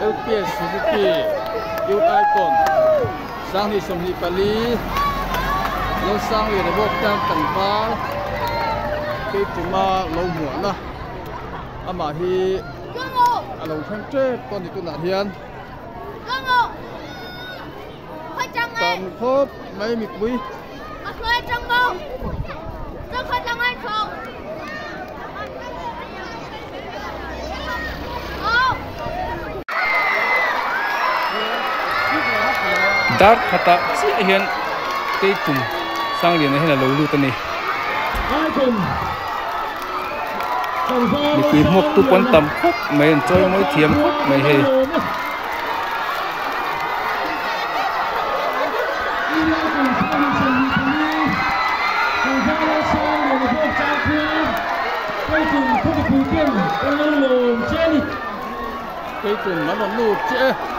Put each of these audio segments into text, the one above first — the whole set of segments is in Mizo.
LPS Suzuki Youth Icon 2024 Lalsangliana bawk tlang tlangval Keipuma lo hmuahna amah hi a lo thleng tep tawh a ni tunah hian tam khawp mai mipui. Dar khatah chiah hian Keitum Sangliana hian a lo lut a ni. Mipui hmuak tu pawn tam khawp mai an chawi mawi thiam khawp mai hei. Keitum an rawn lut chiah e.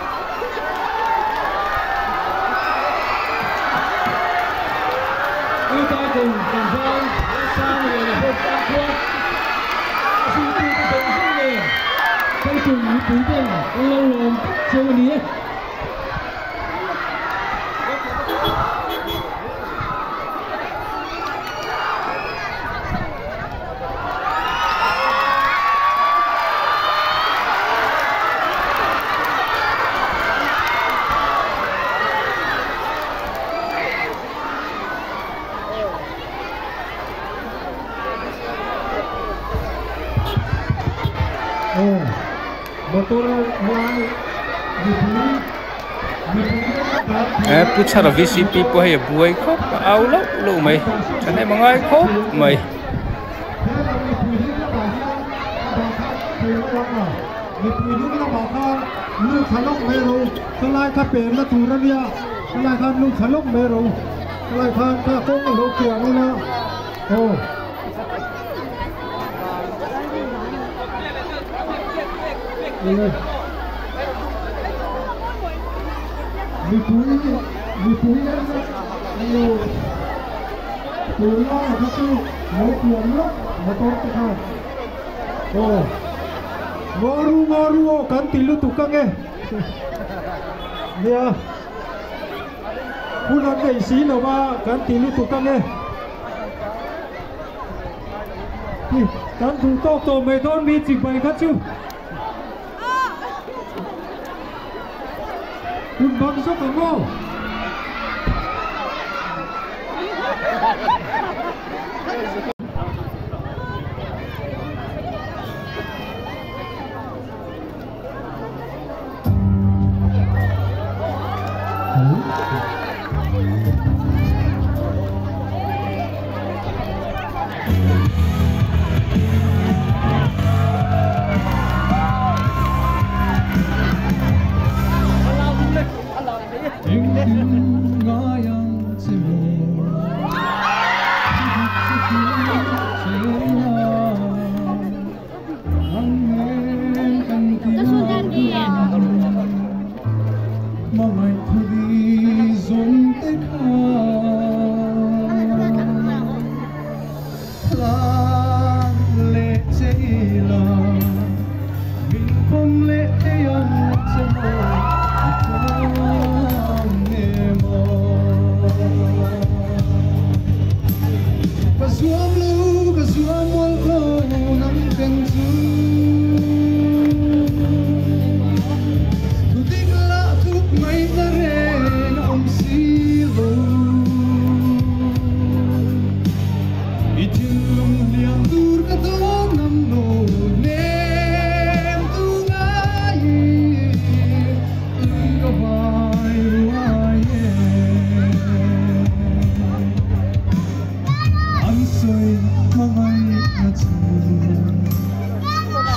He pu chhara vcp pawh hei a buai khawp a au loh loh mai thahnem a ngai khawp mai.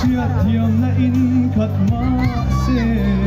Hriat thiam na in khat mah se.